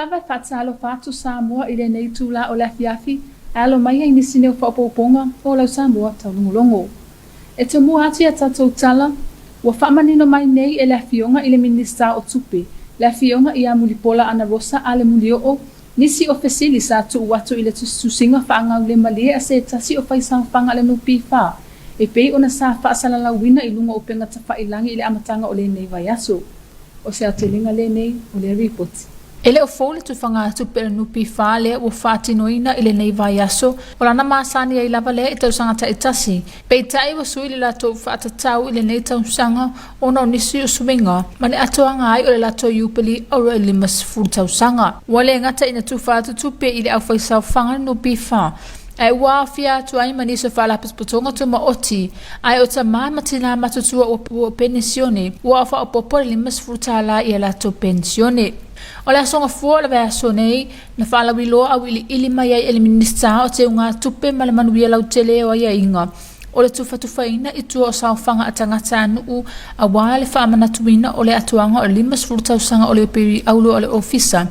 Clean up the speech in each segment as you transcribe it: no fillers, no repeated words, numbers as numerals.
lava e faatalofa atu Samoa i lenei itula o le afiafi, ae alo maia i nisi nei o faaopoopoga o lau Samoa taulogologo. E tomua atu i a tatou tala, ua faamanino mai nei e le Afioga i le Minisita o Tupe, le Afioga ia Mulipola Anarosa Ale Mulioo, nisi o fesili sa tuu atu i le tusitusiga faagaulemalie a se tasi o faisaofaga a le NPF e pei ona sa faasalalauina i luga o upega tafailagi i le amataga o lenei vaiaso. O se aotelega lenei o lea ripoti. E le o fou le tufagatupe a le NPF lea ua faatinoina i lenei vaiaso, o lana masani ai lava lea i tausaga taitasi. Peitai ua sui le latou faatatau i lenei tausaga ona o nisi o suiga ma le atoaga ai o le latou Iupeli Auro e 50 tausaga. Ua le gata ina tufa atu tupe i le aufaisaofaga a le NPF, ae ua aofia atu ai ma nisi o faalapotopotoga tumaoti, ae o tamā ma tinā matutua ua penisione, ua faaopoopo le $50 i a latou penisione. O le aso Gafua o le vaiaso nei, na faalauiloa auiliili mai ai e le Minisita o Teugatupe ma le Manuia Lautele o aiaiga o le tufatufaina i tua o saofaga a tagatanuu auā le faamanatuina o le atoaga o le 50 tausaga o le Pili Auro o le Ofisa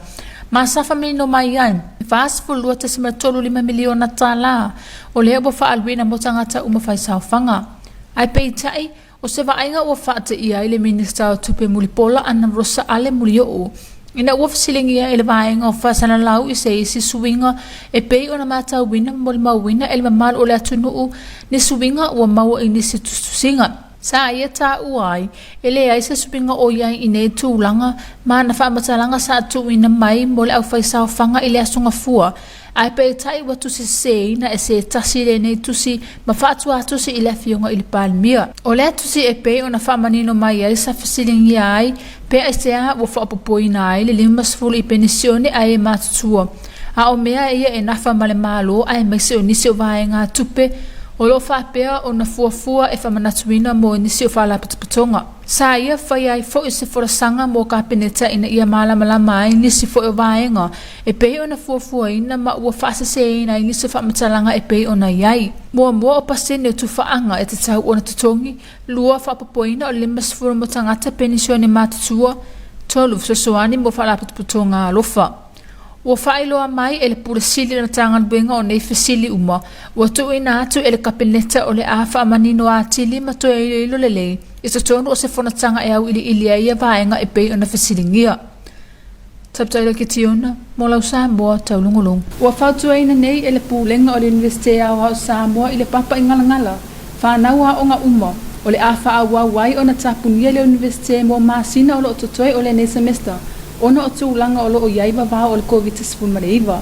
ma sa faamanino mai ai e $42.35 miliona tālā o lea ua faaaluina mo tagata uma fai saofaga. Ae peitai, o se vaaiga ua faateia ai le Minisita o Tupe Mulipola Ana Rosa Ale Mulioo ina ua fesiligia e le vaega o faasalalau i se isi suiga e pei ona matauina ma molimauina e le mamalu o le atunuu ni suiga ua maua i nisi tusitusiga. Sa ia taua ai, e leai se suiga o i ai i nei tulaga ma ana faamatalaga sa tuuina mai mo le aufaisaofaga i le Aso Gafua, ae peitai ua tusi seseina e se tasi lenei tusi ma faatuatusi i le Afioga i le Palemia. O lea tusi e pei ona faamanino mai ai sa fesiligia ai pe aisea ua faaopoopoina ai le 50 i penisione a e matutua, a o mea ia e nafa ma le Malo aemaise o nisi o vaegatupe o lo o faapea ona fuafua e faamanatuina mo nisi o faalapotopotoga. Sa ia faia ai foi se folasaga mo Kapeneta ina ia malamalama ai nisi foi o vaega e pei ona fuafuaina ma ua faaseseina ai nisi o faamatalaga e pei ona i ai. Muamua o pasene o tufaaga e tatau ona totogi, lua faapopoina o le 50 mo tagata penisione matutua, tolu fesoasoani mo faalapotopotoga alofa. Ua faailoa mai e le Pule Sili o le Matagaluega o nei fesili uma ua tuuina atu e le Kapeneta o le a faamanino atili ma toe iloilo lelei i totonu o se fonotaga e auiliili ai ia vaega e pei ona fesiligia. Tautaila Kitiona, mo lau Samoa taulogologo. Ua fautuaina nei e le Pulega o le Iunivesite Aoao o Samoa i le Papa i Galagala, fanau aoga uma, o le a faaauau ai ona tapunia le Iunivesite mo masina o lo o totoe o lenei semester ona o tulaga o lo o i ai vavao o le Koviti-19.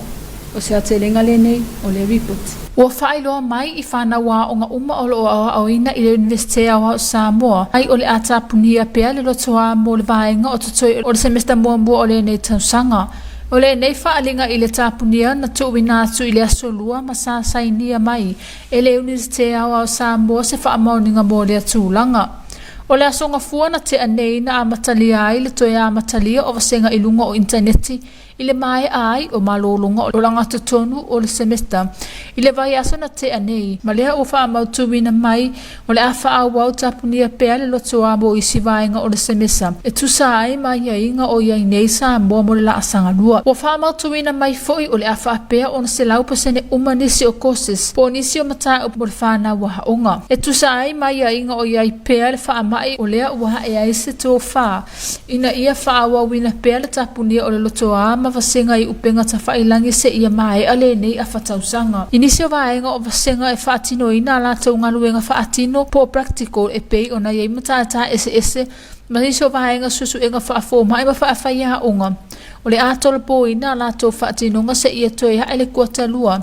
O se aotelega lenei o le ripoti. Ua faailoa mai i fanau aoga uma o lo o aoaoina i le Iunivesite Aoao o Samoa ai o le a tapunia pea le lotoa mo le vaega o totoe o le semester muamua o lenei tausaga. O lenei faaaliga i le tapunia na tuuina atu i le aso Lua ma sa sainia mai e le Iunivesite Aoao o Samoa se faamaoniga mo lea tulaga. O le aso Gafua na tea nei na amatalia ai le toe amatalia o vasega i luga o initaneti i le maea ai o malologa o lagatotonu o le semester i le vaiaso na tea nei, ma lea ua faamautuina mai o le a faaauau tapunia pea le lotoa mo isi vaega o le semesa e tusa ai ma aiaiga o i ai nei Samoa mo le laasaga lua. Ua faamautuina mai foi o le a faapea ona 100% uma nisi o courses po o nisi o mataupu mo le fanau aoga e tusa ai ma aiaiga o i ai pea le faamai o lea ua ae ai se tofa ina ia faaauauina pea le tapunia o le lotoā ma vasega i upega tafailangi seia maea lenei afa tausaga. I nisi o vaega o vasega e faatinoina a latou galuega faatino po o practical e pei ona i ai matata eseese ma nisi o vaega suesuega faafomai ma faafaiaoga, o le a tolopoina a latou faatinoga seia toe ae le kuata lua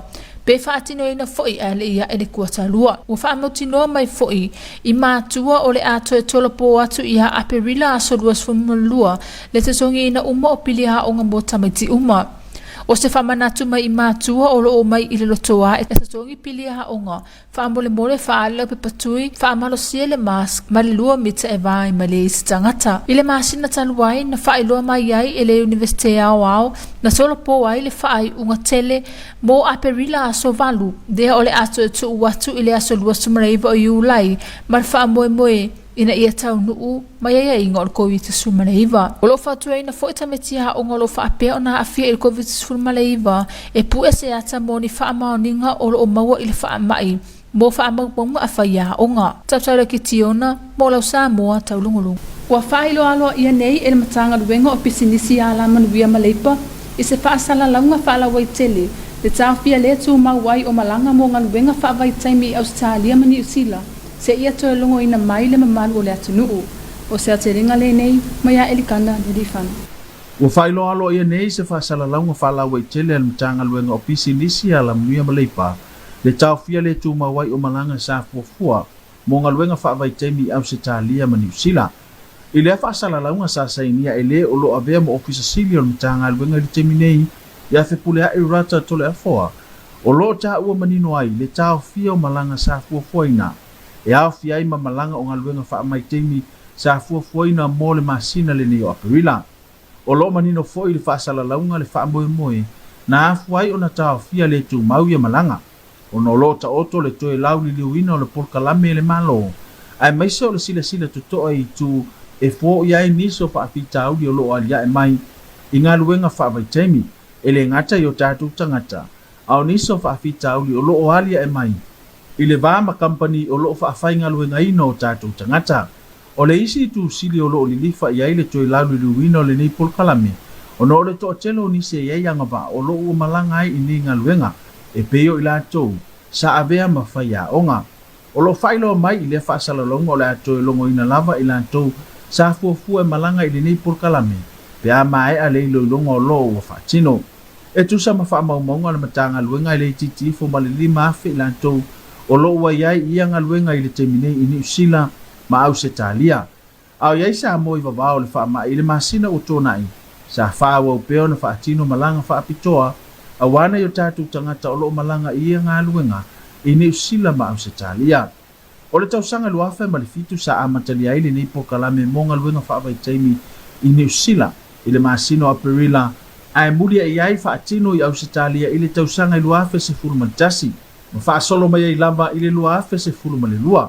pe faatinoina foi ae le i ae le kuata lua. Ua faamautinoa mai foi i matua o le a toe tolopo atu ia Aperila aso 22 le totogiina uma o pili aoga mo tamaiti uma. O se faamanatu mai i matua o lo o mai i le lotoa e totogi pili aoga, faamolemole faaali lau pepa tui, faamalosia le mask ma le lua mita e va ai ma le isi tagata. I le masina talu ai na faailoa mai ai e le Iunivesite Aoao na tolopo ai le faaiuga tele Mo Aperila aso 8, lea o le a toe tuu atu i le aso 29 o Iulai ma le faamoemoe. ina ia taunuu mai aiaiga o le Koviti-19. O lo o fautuaina foi tamaiti aoga o lo o faapea ona aafia i le Koviti-19 e pue se ata mo ni faamaoniga o lo o maua i le faamai mo faamaumauga a faiaoga. Tautala Kitiona, mo lau Samoa taulogologo. Ua faailoa aloaia nei e le Matagaluega o Pisinisi Alamanuia ma Leipa i se faasalalauga faalauaitele le taofia le tumau ai o malaga mo galuega faavaitaimi i Ausetalia ma Niu Sila seia toe logoina mai le mamalu o le atunuu. O se aotelega lenei mai a Elikana Lealiifano. Ua faailoa aloaia nei se faasalalauga faalauaitele a le Matagaluega o Pisinisi, Alamanuia ma Leipa le taofia le tumau ai o malaga sa fuafua mo galuega faavaitaimi i Ausetalia ma Niu Sila. I lea faasalalauga sa sainia e le o lo o avea ma Ofisa Sili o le Matagaluega i le taimi nei ia Fepuleai Rata Toleafoa, o lo o taua manino ai le taofia o malaga sa fuafuaina e aofia ai ma malaga o galuega faamaitaimi sa fuafuaina mo le masina lenei o Aperila. O lo o manino foi i le faasalalauga le faamoemoe na afua ai ona taofia le tumau ia malaga, ona o lo o taoto le toe lauliliuina o le polokalame e le Malo, aemaise o le silasila totoa i itu e foia ai nisi o faafitauli o lo o aliae mai i galuega faavaitaimi, e le gata i o tatou tagata, a o nisi o faafitauli o lo o aliae mai i le va ma kamupani o lo o faafaigaluegaina o tatou tagata. O le isi itu sili o lo o lilifa i ai le toe lauliliuina o lenei polokalame, ona o le toatele o nisi e i ai agavaa o lo o ua malaga ai i nei galuega, e pei o i latou sa avea ma faiaoga. O lo o faailoa mai i lea faasalalauga o le a toe logoina lava i latou sa fuafua e malaga i lenei polokalame pe a maea le iloiloga o lo o ua faatino. E tusa ma faamaumauga a le Matagaluega e le itiiti ifo ma le 5,000 i latou o lo o ua i ai i ia galuega i le taimi nei i Niu Sila ma Ausetalia. A o i ai Samoa i vavao o le faamai i le masina ua tuanai, sa faaauau pea ona faatino malaga faapitoa aua nai o tatou tagata o lo o malaga i ia galuega i Niu Sila ma Ausetalia. O le tausaga 2007 sa amatalia ai lenei polokalame mo galuega faavaitaimi i Niu Sila i le masina o Aperila, ae muliai ai faatino i Ausetalia i le tausaga 2011 ma faasolo mai ai lava i le 2012.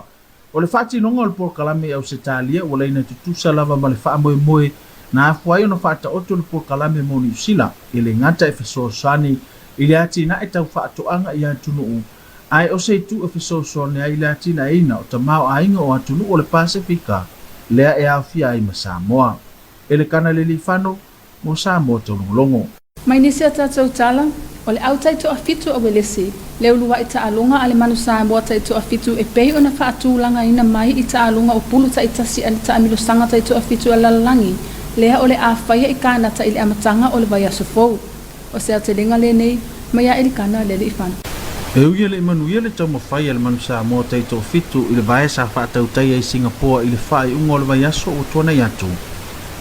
O le faatinoga o le polokalame i Ausetalia ua laina tutusa lava ma le faamoemoe na afua ai ona faataoto le polokalame mo Niu Sila, e le gata e fesoasoani i le atinae tau faatoaga i atunuu, ae o se itu e fesoasoani ai i le atinaeina o tamaoaiga o atunuu o le Pasefika lea e aofia ai ma Samoa. Elekana Lealiifano, mo Samoa Taulogologo. Mai nisi a tatou tala, o le au taitoafitu a Uelese, le uluai taaloga a le Manu Samoa taitoafitu e pei ona faatulagaina mai i taaloga o pulu taitasi a le taamilosaga taitoafitu a le lalolagi, lea o le a faia i Kanata i le amataga o le vaiaso fou. O se aotelega lenei, mai a Elikana Lealiifano. E ui e le i manuia le taumafai a le Manu Samoa taitoafitu i le vae sa faatautai ai Singapoa i le faaiuga o le vaiaso ua tuanai atu,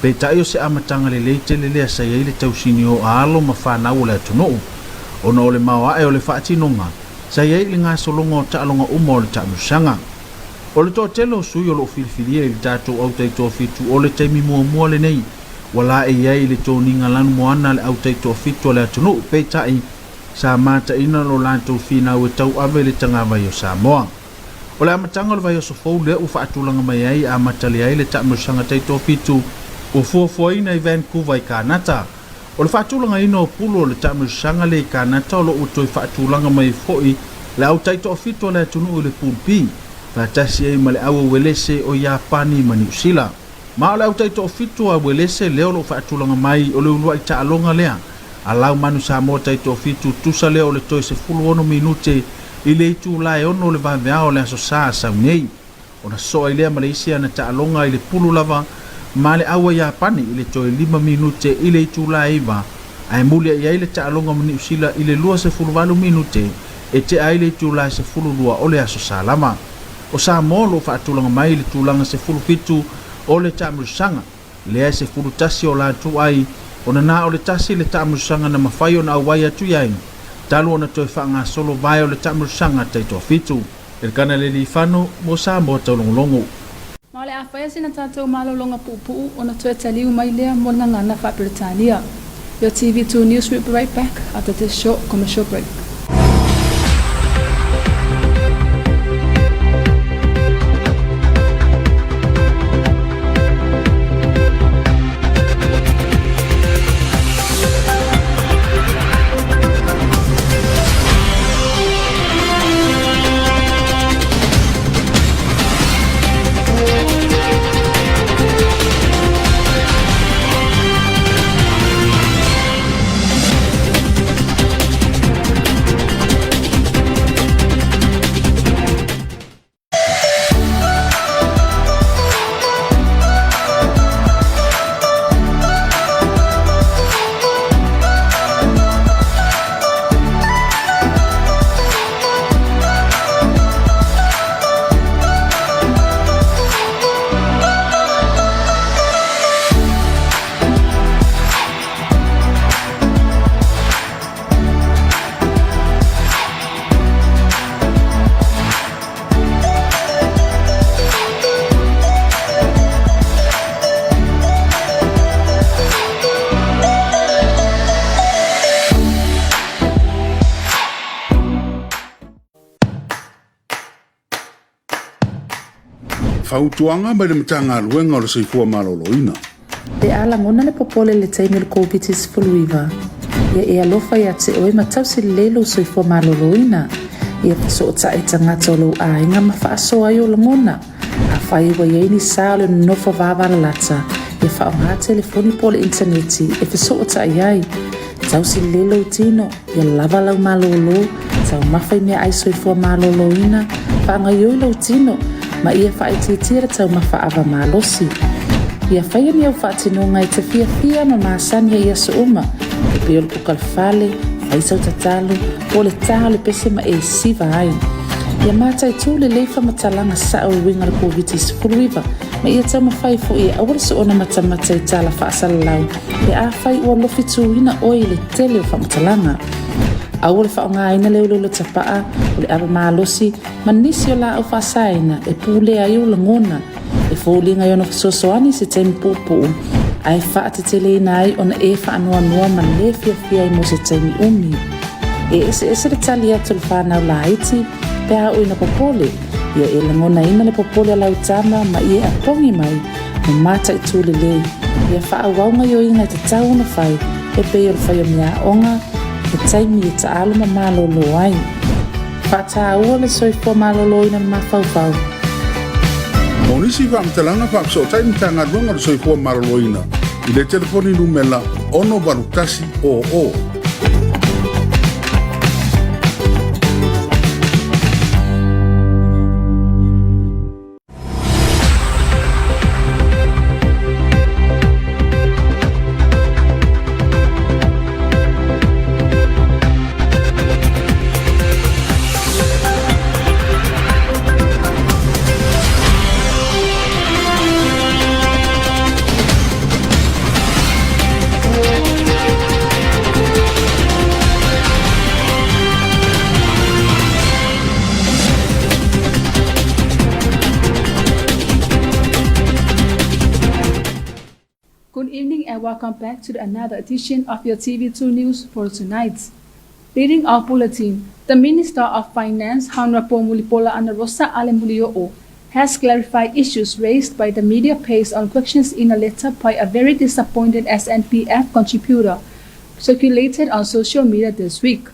peitai o se amataga lelei tele lea sa i ai le tausinio a alo ma fanau o le atunuu, ona o le maoae o le faatinoga sa i ai i le gasologa o taaloga uma o le taamilosaga. O le toatele o sui o lo o filifilia i le tatou au taitoafitu o le taimi muamua lenei ua laei ai i le toniga lanumoana a le au taitoafitu a le atunuu, peitai sa mataina lo latou finau e tauave i le tagavai o Samoa. O le amataga o le vaiaso fou lea ua faatulaga mai ai e amatalia ai le taamilosaga taitoafitu ua fuafuaina i Vancouver i Kanata. O le faatulagaina o pulu o le taamilosaga lea i Kanata o lo o ua toe faatulaga mai ai foi le au taitoafitu a le atunuu i le Pool B, faatasi ai ma le au Uelese o Iapani ma Niu Sila. Ma o le au taitoafitu a Uelese lea o lo o faatulaga mai o le uluai taaloga lea a lau Manu Samoa taitoafitu tusa lea o le toe 16 minute i le itula e 6 o le vaveao o le Aso Sa a sau nei. Ona soa ai lea ma le isi ana taaloga i le pulu lava ma le au a Iapani i le toe 5 minute i le itula e 9, ae muliai ai le taaloga ma Niu Sila i le 28 minute e tea ai le itula e 12 o le Aso Sa lava. O Samoa o lo o faatulaga mai i le tulaga 17 o le taamilosaga, lea e 11 o latou ai, ona na o le tasi le taamilosaga na mafai ona auai atu i ai, talu ona toe faagasolo vae o le taamilosaga taitoafitu. Elikana Lealiifano mo Samoa Taulogologo. Ma o le a faia sina tatou malologa puupuu ona toe taliu mai lea mo le gagana faa-Peretania. Your TV2 News will be right back after this short commercial break. Fautuaga mai le Matagaluega o le Soifua Maloloina. Pe a lagona le popole i le taimi o le Koviti-19, ia e alofa ia te oe ma tausi lelei lou soifua maloloina. Ia fesootai i tagata o lou aiga ma faasoa ai ou lagona. Afai ua i ai ni sa o le nonofo vavalalata, ia faaaoga telefoni po o le initaneti e fesootai ai. Tausi lelei lou tino, ia lava lau malōlō, taumafa i meaai soifua malōlōina, faagaoioi lou tino, ma ia faaitiitia le taumafa ava malosi. Ia faia ni au faatinoga e te fiafia ma masani ai i aso uma, e pei o le kuka fale, fai sau tatalo, po o le tā o le pese ma e siva ai. Ia mataitū lelei faamatalaga sa'o e uiga i le Koviti-19 ma ia taumafai foi e aua le soona matamata i tala faasalalau pe afai ua lofituina oe i le tele o faamatalaga. Aua le faaaogaina le uleule tapa'a, o le ava malosi, ma nisi o laau faasaina e pulea ai ou lagona, e foliga i ona fesoasoani i se taimi puupuu, ae faateteleina ai ona e faanoanoa ma lē fiafia ai mo se taimi umi. E eseese le tali atu a le fanau laiti pe a oo ina popole, ia e lagonaina le popole a lau tama ma ia e apogi mai ma mataitū lelei. Ia faaauau gaoioiga e tatau ona fai e pei o le fai o meaaoga, le taimi e taalo ma malōlō ai. Faataua le soifua malōlōina o le mafaufau. Mo nisi faamatalaga faafesootai Matagaluega o le Soifua Maloloina i le telefoni numela 681 00. Good evening and welcome back to another edition of your TV2 News for tonight. Leading our bulletin, the Minister of Finance, Honorable Mulipola Anarosa Ale Molioo, has clarified issues raised by the media based on questions in a letter by a very disappointed SNPF contributor circulated on social media this week.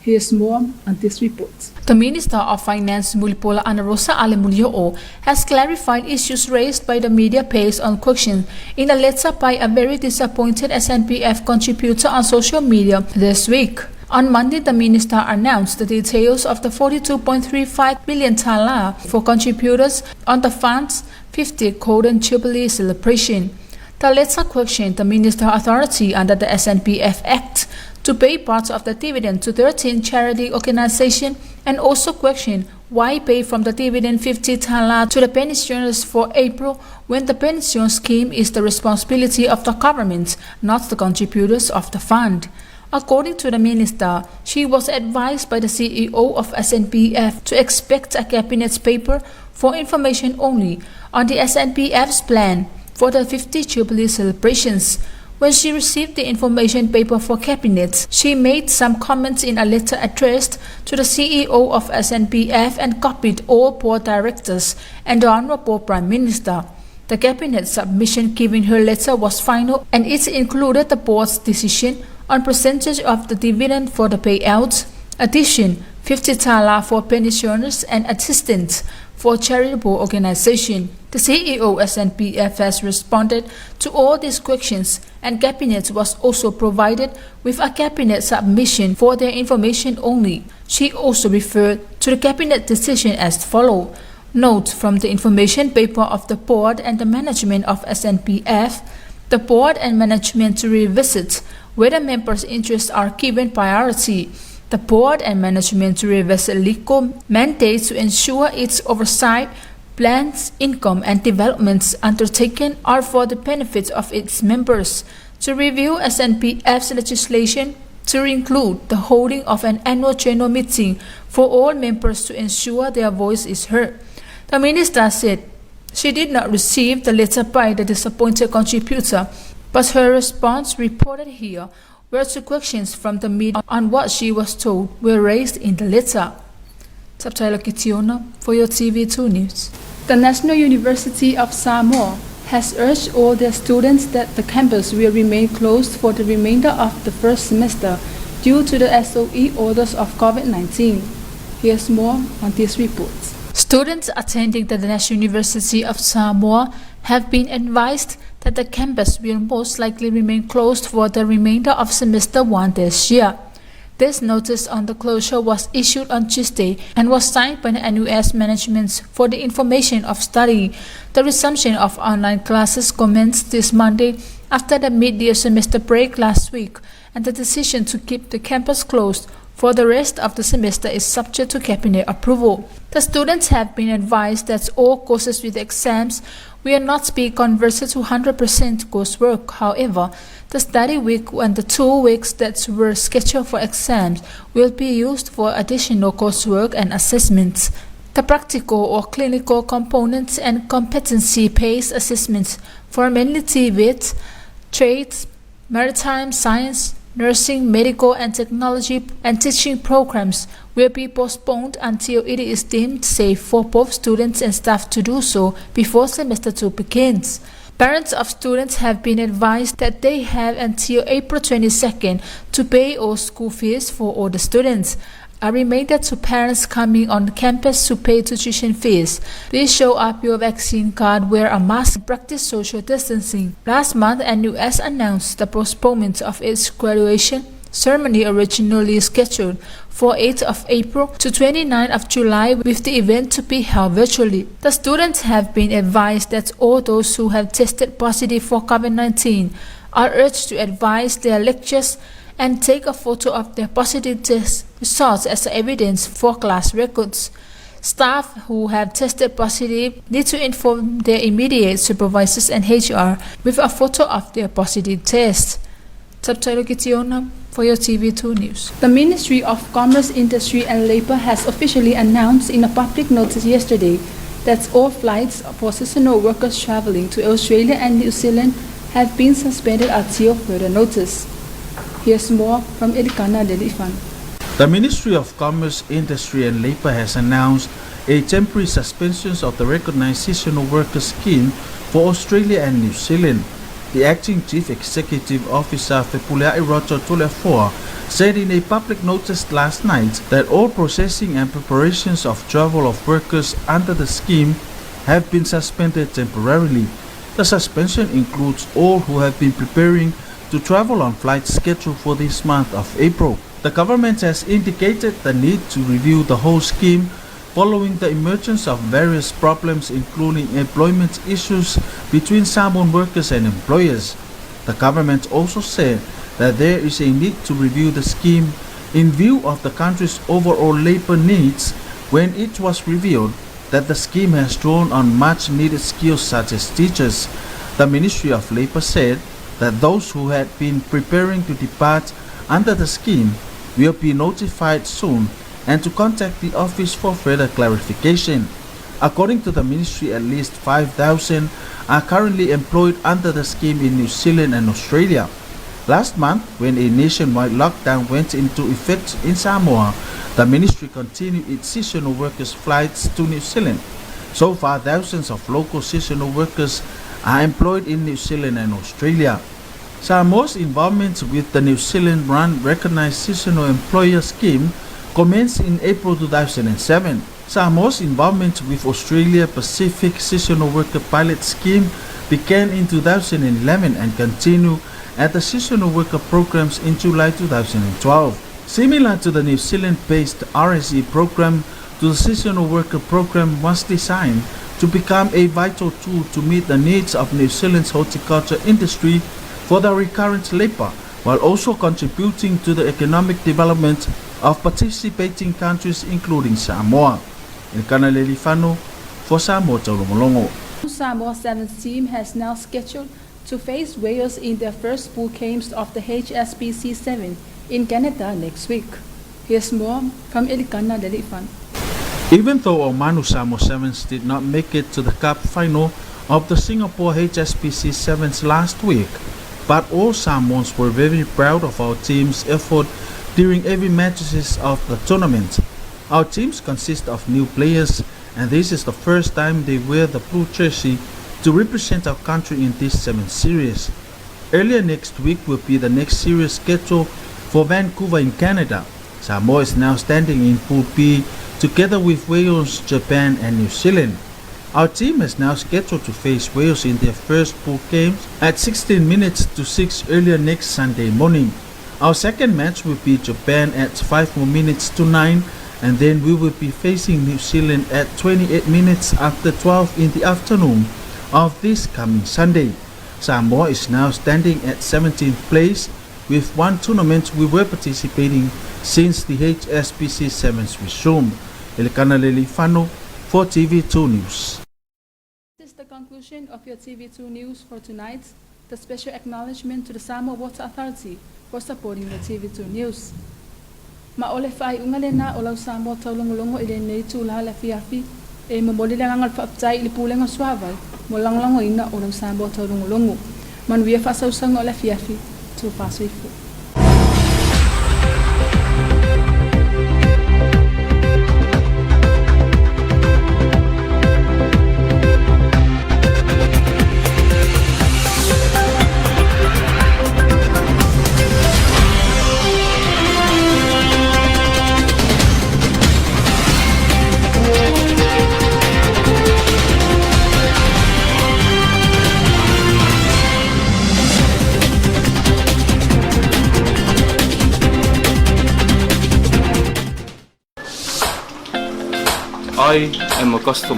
Here's more on this report. The Minister of Finance, Mulipola Anarosa Ale Molioo, has clarified issues raised by the media based on questions in a letter by a very disappointed SNPF contributor on social media this week. On Monday, the minister announced the details of the 42.35 million tala for contributors on the fund's 50th Golden Jubilee celebration. The letter questioned the minister's authority under the SNPF Act to pay part of the dividend to 13 charity organizations and also questioned why pay from the dividend 50 tala to the pensioners for April when the pension scheme is the responsibility of the government, not the contributors of the fund. According to the minister, she was advised by the CEO of SNPF to expect a cabinet paper for information only on the SNPF's plan for the 50 Jubilee celebrations. When she received the information paper for cabinet, she made some comments in a letter addressed to the CEO of SNPF and copied all board directors and the Honorable Prime Minister. The cabinet submission given her letter was final and it included the board's decision on percentage of the dividend for the payout, addition 50 tala for pensioners and assistance for charitable organization. The CEO SNPF has responded to all these questions and cabinet was also provided with a cabinet submission for their information only. She also referred to the cabinet decision as follows. Note from the information paper of the board and the management of SNPF, the board and management to revisit whether members' interests are given priority. The board and management to revisit legal mandates to ensure its oversight, plans, income, and developments undertaken are for the benefit of its members. To review SNPF's legislation to include the holding of an annual general meeting for all members to ensure their voice is heard. The minister said she did not receive the letter by the disappointed contributor, but her response reported here were to questions from the media on what she was told were raised in the letter. Subtitle Kitiona for your TV2 News. The National University of Samoa has urged all their students that the campus will remain closed for the remainder of the first semester due to the SOE orders of COVID-19. Here's more on this report. Students attending the National University of Samoa have been advised that the campus will most likely remain closed for the remainder of semester 1 this year. This notice on the closure was issued on Tuesday and was signed by the NUS management for the information of study. The resumption of online classes commenced this Monday after the mid-year semester break last week, and the decision to keep the campus closed for the rest of the semester is subject to cabinet approval. The students have been advised that all courses with exams will not be converted to 100% coursework. However, the study week and the 2 weeks that were scheduled for exams will be used for additional coursework and assessments. The practical or clinical components and competency-based assessments for mainly TVET, trades, maritime science, nursing, medical and technology and teaching programs will be postponed until it is deemed safe for both students and staff to do so before semester 2 begins. Parents of students have been advised that they have until April 22nd to pay all school fees for all the students. A reminder to parents coming on campus to pay tuition fees. Please show up your vaccine card, wear a mask, and practice social distancing. Last month, NUS announced the postponement of its graduation ceremony originally scheduled for 8th of April to 29th of July, with the event to be held virtually. The students have been advised that all those who have tested positive for COVID-19 are urged to advise their lecturers and take a photo of their positive test results as evidence for class records. Staff who have tested positive need to inform their immediate supervisors and HR with a photo of their positive test. Subtitle Kitiona for your TV2 News. The Ministry of Commerce, Industry and Labour has officially announced in a public notice yesterday that all flights for seasonal workers travelling to Australia and New Zealand have been suspended until further notice. Here's more from Elikana Lelifan. The Ministry of Commerce, Industry and Labour has announced a temporary suspension of the recognized seasonal worker scheme for Australia and New Zealand. The acting chief executive officer, Fepuleai Roger Tolefoa, said in a public notice last night that all processing and preparations of travel of workers under the scheme have been suspended temporarily. The suspension includes all who have been preparing to travel on flights scheduled for this month of April. The government has indicated the need to review the whole scheme following the emergence of various problems, including employment issues between Samoan workers and employers. The government also said that there is a need to review the scheme in view of the country's overall labor needs when it was revealed that the scheme has drawn on much needed skills such as teachers. The Ministry of Labor said that those who had been preparing to depart under the scheme will be notified soon and to contact the office for further clarification. According to the ministry, at least 5,000 are currently employed under the scheme in New Zealand and Australia. Last month, when a nationwide lockdown went into effect in Samoa, the ministry continued its seasonal workers' flights to New Zealand. So far, thousands of local seasonal workers are employed in New Zealand and Australia. Samoa's involvement with the New Zealand-run Recognized Seasonal Employer Scheme commenced in April 2007. Samoa's involvement with Australia Pacific Seasonal Worker Pilot Scheme began in 2011 and continued at the Seasonal Worker Programs in July 2012. Similar to the New Zealand-based RSE program, the Seasonal Worker Program was designed to become a vital tool to meet the needs of New Zealand's horticulture industry for the recurrent labour, while also contributing to the economic development of participating countries including Samoa. Elikana Lelifano for Samoa Taulogologo. Samoa Sevens team has now scheduled to face Wales in their first pool games of the HSBC 7 in Canada next week. Here's more from Elikana Lelifan. Even though our Manu Samoa Sevens did not make it to the cup final of the Singapore HSBC Sevens last week, but all Samoans were very proud of our team's effort during every matches of the tournament. Our teams consist of new players and this is the first time they wear the blue jersey to represent our country in this 7 series. Earlier next week will be the next series scheduled for Vancouver in Canada. Samoa is now standing in Pool B together with Wales, Japan and New Zealand. Our team is now scheduled to face Wales in their first pool games at 16 minutes to 6 earlier next Sunday morning. Our second match will be Japan at 5 more minutes to 9 and then we will be facing New Zealand at 28 minutes after 12 in the afternoon of this coming Sunday. Samoa is now standing at 17th place with one tournament we were participating since the HSBC Sevens resumed. Elikana Lelifano for TV2 News. This is the conclusion of your TV2 News for tonight. The special acknowledgement to the Samoa Water Authority for supporting the TV2 News. Ma o le faaiuga lena o lau Samoa taulogologo i lenei itula le afiafi, e momoli le agaga o le faafetai i le Pulega o Suavai mo le lagolagoina o lau Samoa taulogologo. Manuia faasausauga o le afiafi, tofa soifua. I am a customer.